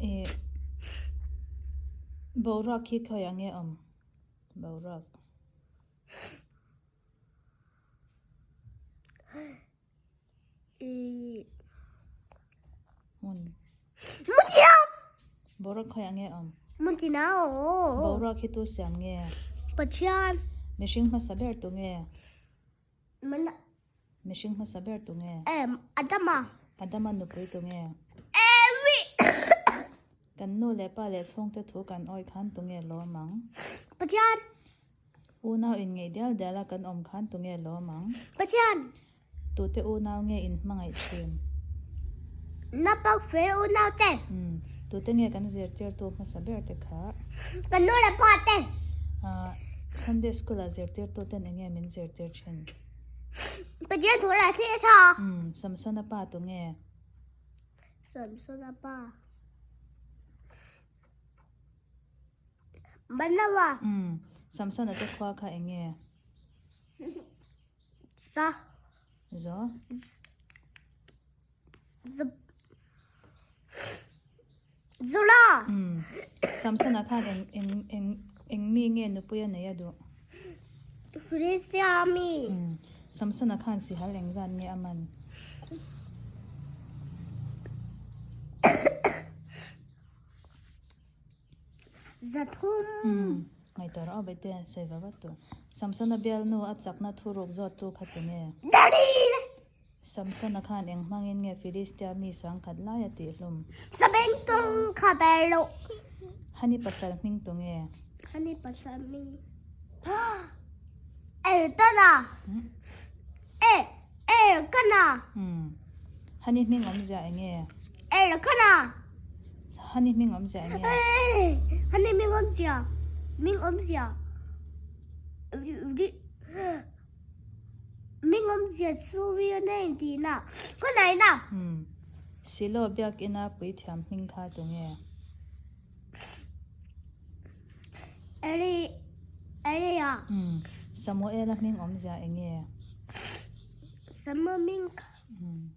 Ih boruak hi khawiah nge awm? Boruak. Ih. Hmun. Hmun thiam. Boruak khawiah nge awm? Hmun tina aw. Boruak hi tu siam nge? Pathian. Mihring hmasa ber tu nge? Mana. Mihring hmasa ber tu nge? Em, Adama. Adama nupui tu nge? Evi. Kan nu leh pa leh chhungte thu kan awih khan tu nge lawm ang? Pathian. Unau inngeih dial dial a kan awm khan tu nge lawm ang? Pathian. Tute unau nge in hmangaih thin? Naupang fel unau te. Umm, tute nge kan zirtirtu hmasa ber te kha? Kan nu leh pa te. Ah, Sunday school ah zirtirtu ten enge min zirtir thin? Pathian thu leh thil tha. Umm, Samsona pa tu nge? Samsona pa. Manawa. Umm, Samsona te khua kha enge? Sa. Zo. Z. Zula. Umm. Samsona khan eng eng eng eng mi nge nupui a nei a duh? Filistia mi. Umm. Samsona khan sihal eng zat nge a man? Zathum. Umm, ngaihtuah rawh aw Bete, sawi va vat tur. Samsona bialnu a chakna thuruk zawt tu kha chu nge? Dalil! Samsona khan eng hmangin nge Filistia mi sangkhat lai a tih hlum? Sabengtung kha ber loh. Hani pasal hming tu nge? Hani pasal hming Elkana. E, Elkana. Umm, Hani hming awmzia eng nge? Elkana. Hani hming awmzia eng nge? Hani hming awmzia, hming awmzia, hming awmzia chu real name tihna, khawngaihna. Umm, Silo biakina puithiam hming kha tu nge? Eli, Elia. Umm, Samuela hming awmzia eng nge? Samuel hming kha. Umm.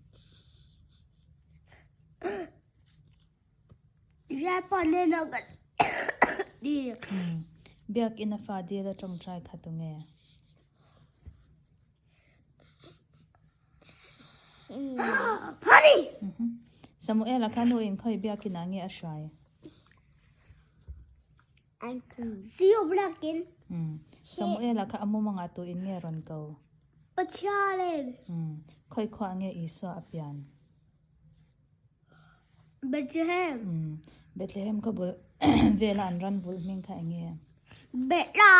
Biakinn a fa dil a tawngtai kha tu nge? Samuel-a kha nu in khawi biakinn ah nge a hruai? Samuel-a kha a mumangah tu in nge rawn ko? Khawi khuaah nge Isua a pian? Bethlehem. Umm Bethlehem kha bul vela an ran vulh hming kha eng nge? Betla.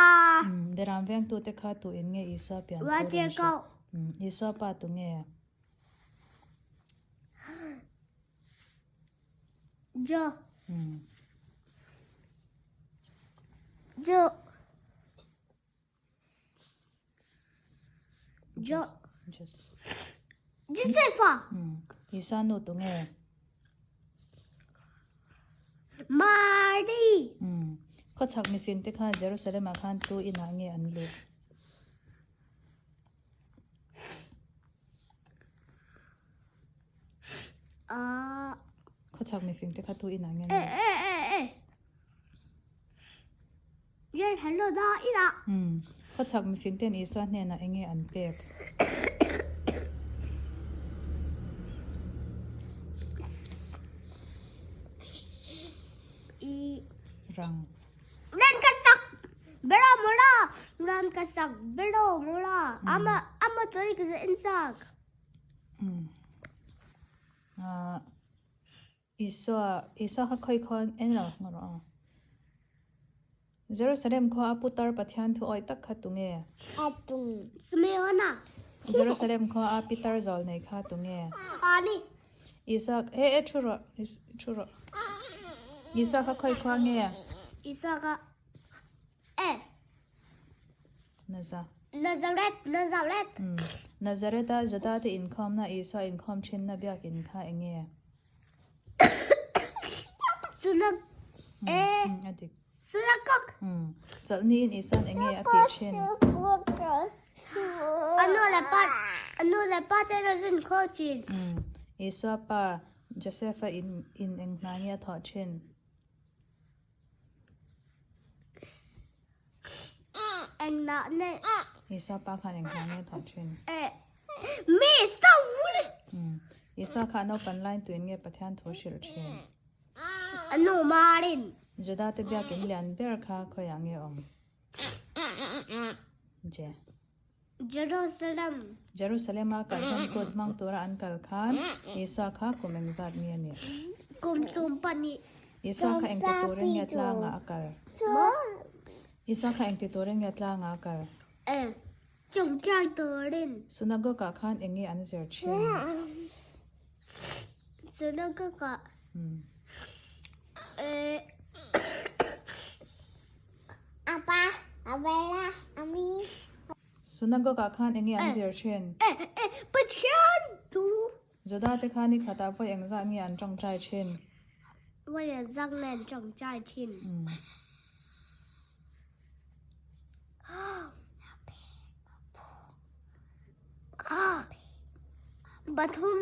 Umm Beram vengtute kha tu in nge Isua pian thu rawn hrilh? Umm Isua pa tu nge? Jo. Umm. Jo. Jo. Jos. Josefa. Umm. Isua nu tu nge? Mari. Umm. Khawchhak mifing te kha Jerusalem ah khan tu inah nge an luh? Ah. Khawchhak mifing te kha tu inah nge an luh? Eh eh eh eh. Yer hello da ila. Umm. Khawchhak mifing ten Isua hnenah eng nge an pek? I. Rang. Ran ka sak bero mura. Ran ka sak bero mura. Ama ama tori ka in sak. Umm. Ah. Isua, Isua kha khawi khawn en lo ngawh rawh aw. Jerusalem khua a putar Pathian thu awih tak kha tunge? Simeona. Jerusalem khua a pitar zawl nei kha tunge? Ani. Isua, he e thu rawh, thu rawh. Isua kha khawi khua nge? Isua kha e. Naza. Nazareth, Nazareth. Umm. Nazareth a Juda te inkhawmna Isua inkhawm thinna biakin kha eng nge? Sunak e. Umm, a dik. Sunakok. Umm. Chawlhniin Isua'n eng nge a tih thin? A nu leh pa, a nu leh pa te an inkhawm thin. Umm. Isua pa. Joseph-a in in eng hna nge a thawh thin? Eng nah nge? Isua pa khan eng hna nge a thawh thin? Mi sawi! Isua kha a naupan lain tuin nge Pathian thu hrilh thin? A nu Marin. Juda te biakin lian ber kha khawiah nge awm? Je. Jerusalem. Jerusalem-a kalhlen kut hmang tura an kal khan Isua kha kum engzat nge a nih? Kum 20. Isua kha engti turin nge tlangah a kal? Isua kha engti turin nge tlangah a kal? Chawngchai turin. Synagogue-ah khan eng nge an zir thin? Synagogue-ah Synagogue-ah khan eng nge an zir thin? Pathian thu. Juda te khan i khatah vawi engzat nge an tawngtai thin? Vawi engzat nge an tawngtai thin? Pathum.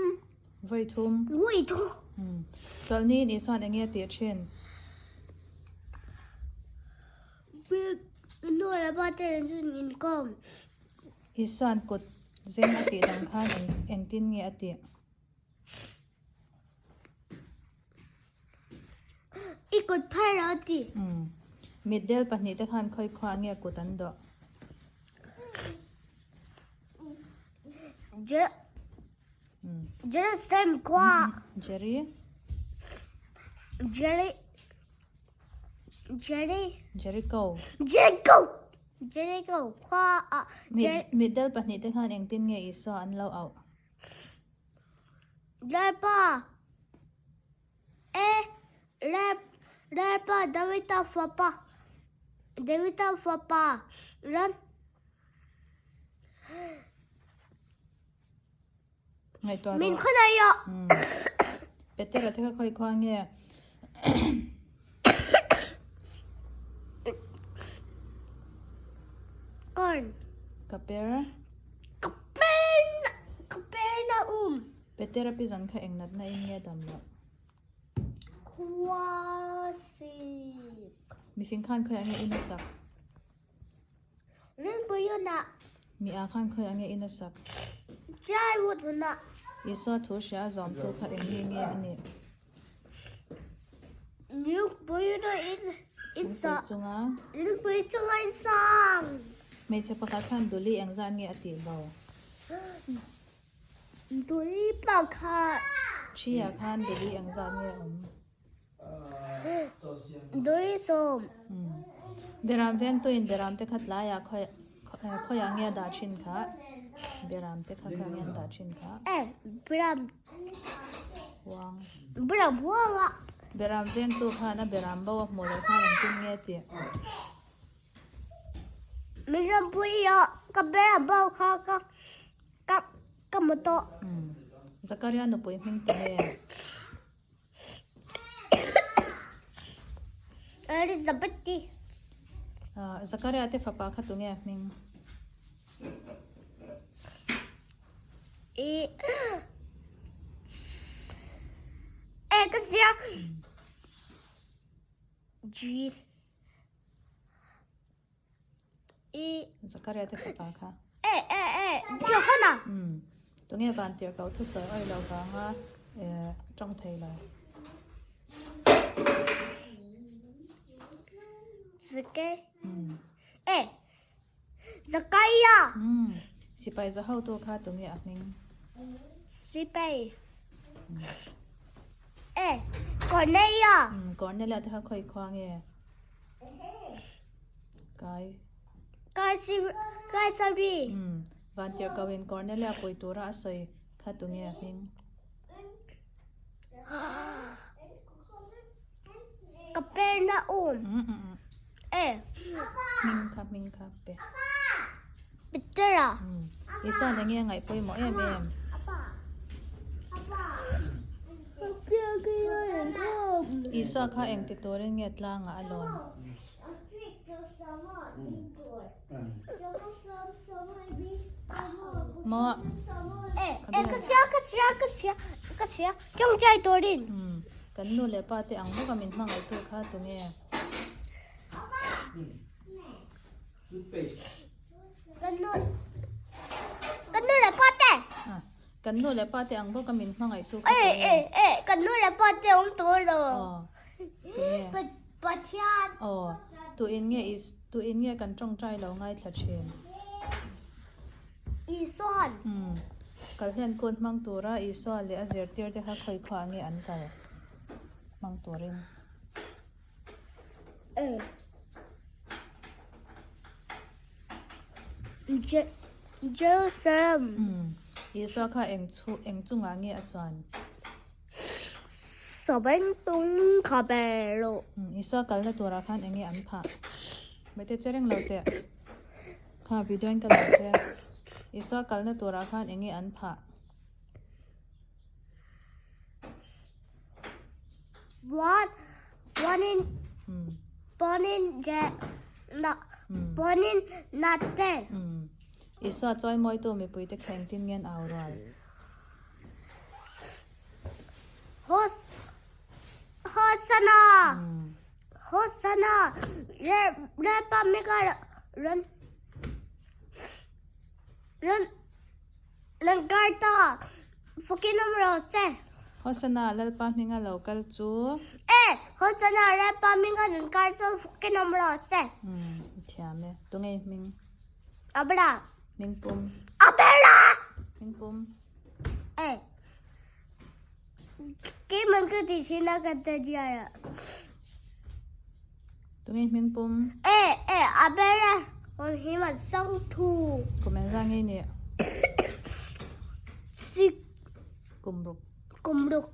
Vawi thum. Vawi thum. Chawlhni ni chuan eng nge tih thin? Nu leh pa te nen chuan inkawm. Isuan kut zeng a tih dang khan engtin nge a tih? I kut phar lo ti. Mitdel pahnih te khan khawi khuah nge kut an dawh? Jerusalem khua. Jerry. Jerry. Jerry. Jericho. Jericho. Jericho khua ah. Mitdel pahnih te khan engtin nge Isua an lo auh? Lalpa, e, Lalpa Davida fapa, Davida fapa, ram Ngaihtuah min khawngaih rawh. Petera te kha khawi khua nge? Corn. Ka per. Kapernaum. Petera pi zan kha eng natna in nge dam loh? Khuasik. Mifing khan khawi ange in a sak? Rinpuiunah. Mi ah khan khawi ange in a sak? Chaiwoodhunah. Isua thu hria a zawmtu kha eng nge nge a nih? Lungpuiuna in in Lungpui chunga. Lungpui chunga in sang. Hmeichhe pakhat khan Duli engzat nge a tih bo? Duli pakhat. Thi ah khan Duli engzat nge a awm? Duli sawm. Beram vengtuin beram te kha tlaiah khawiah nge a dah thin kha? Beram te kha khawiah nge an dah thin kha? Beram Huang. Beram huang a. Beram vengtu khan a beram bo a hmuh loh khan engtin nge tih? Min rawn pui a, ka beram bo kha ka ka ka hmu tawh. Zakaria nupui hming tu nge? Elizabeth-i. Zakaria te fapa kha tu nge a hming? E E ka sia G E Zakaria te fapa kha. E E E Johanna. Tunge van tir ko thu sawi awi lo vanga tawng thei lo. Zakai. E Zakaia. Sipai za hotu kha tunge a hming? Sipai. E Cornelia. Cornelia te kha khawi khua nge? Kai. Kai si Kai sari. Vantirhkohin Cornelia pui tura a sawi kha tunge a hming? Kapernaum. E. Hming kha hming kha pe. Petera. Isuan enge a ngaih pawimawh em em? Isua kha eng ti turin nge tlangah a lawn? Maw. E, e ka chhia ka chhia ka chhia. Ka hria. Tawngtai turin. Umm. Kan nu leh pa te ang bawka min hmangaihtu kha tunge? Kan nu Kan nu leh pa te. Ah. Kan nu leh pa te ang bawka min hmangaihtu kha Eh tunge? eh eh kan nu leh pa te awm tawh lo. Aw. Tunge? Pathian. Aw. Tuin nge is tuin nge kan tawngtai lo ngaithla thin? Isuan. Umm. Kal hian kut hmang tura Isua leh a zirtir te kha khawi khuah nge an kal hmang turin? Jerusalem. Umm. Isua kha eng chu eng chungah nge a chuan? Sabengtung khabelo. Umm. Isua kalna turah khan eng nge an phah? Mete che reng lo teh. Kha video in ka lo che. Isua kalna turah khan eng nge an phah? One, one in, one in ge, na, one in na te. Isua chawi mawitu mipuite kha engtin nge an au rual? Hos, Hosana! Hosana! Re, re pa mi ka ran, ran, ran kar ta. Fukin awm rawh se. Hosana, Lalpa hminga lo kal chu. E, Hosana, Lalpa hminga rawn kal chu fukin awm rawh se. Umm, i thiam e. Tunge i hming? Abra. Hming pum. Abra! Hming pum. E. Keimah ka ti thin a ka ta diai a. Tunge hming pum? E e a ber a rawn hi man sang thu. Kum eng zang nge ni? Sik. Kum ruk. Kum ruk.